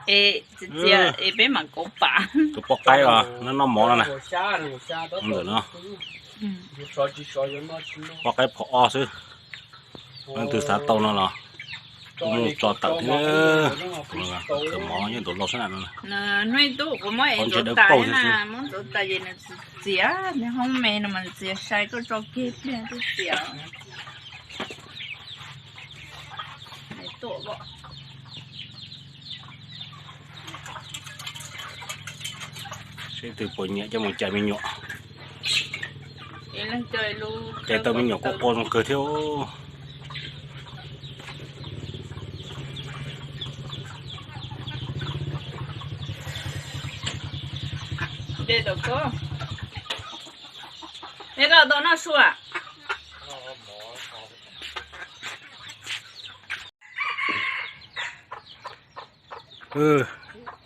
Es txias txias es peb mam kauv pam. Tus poj qaib os, no noj mov no na. Ntawm no, poj qaib phom ob xwb. Leej twg xav tau no los mus tso tawm thiab. Khaws mov nyob tus lau sab nram no. Hnub ib tug kuv muab es ntxuav tas na, muab ntxuav tas ces nws txias, nws hoob me no mas txias sai, koj tso kiag pliag twb txias. Seb tus puas nyiam coj mus cais me nyuam. Cais tau me nyuam kuj qua zoo kawg thiab.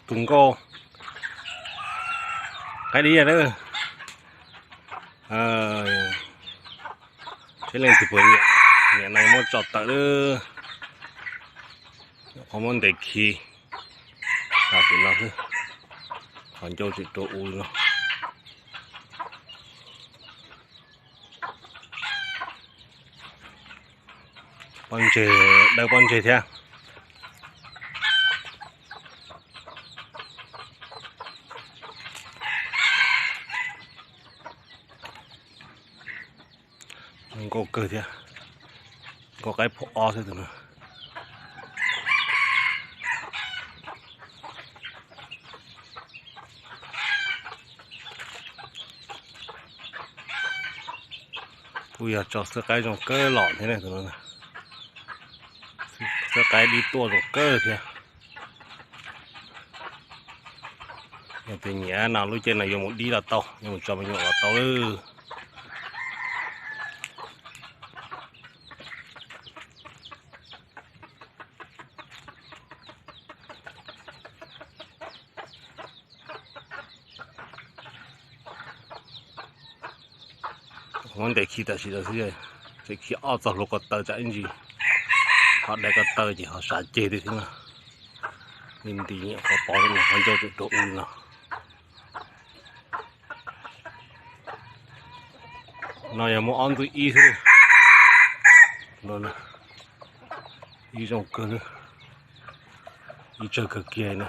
Tus nkauj qaib dib na. Seb leej twg puas nyiam, nyiam no muab tso tawm lawm. Qhov muab ntes khi tas tim no xwb, qhov ncauj tseem rau u li no. Pob ntseg, dawb pob ntseg thiab. Nkauj kawg thiab. Nkauj qaib phom ob xwb tus no. Kuj yog tso xwb qaib zoo kawg los thiab ne tus no. Xwb qaib dib tuaj zoo kawg thiab. Yog tias nyiam no lub caij no yuav mus dib los tau, yuav mus tso me nyuam los tau lawm. Muab ntes khi tam sim no xwb, tseem khi ob txoj hlua ko taw tsam ib ntsis ho dai ko taw ces ho sav ceg tiag xwb na. Nti nti nyiam qhov pov no, qhov ncauj tseem rau u li no. No yog muaj ob ntxwg ib xwb. Ib zoo kawg, ib tsawg kawg kiag na.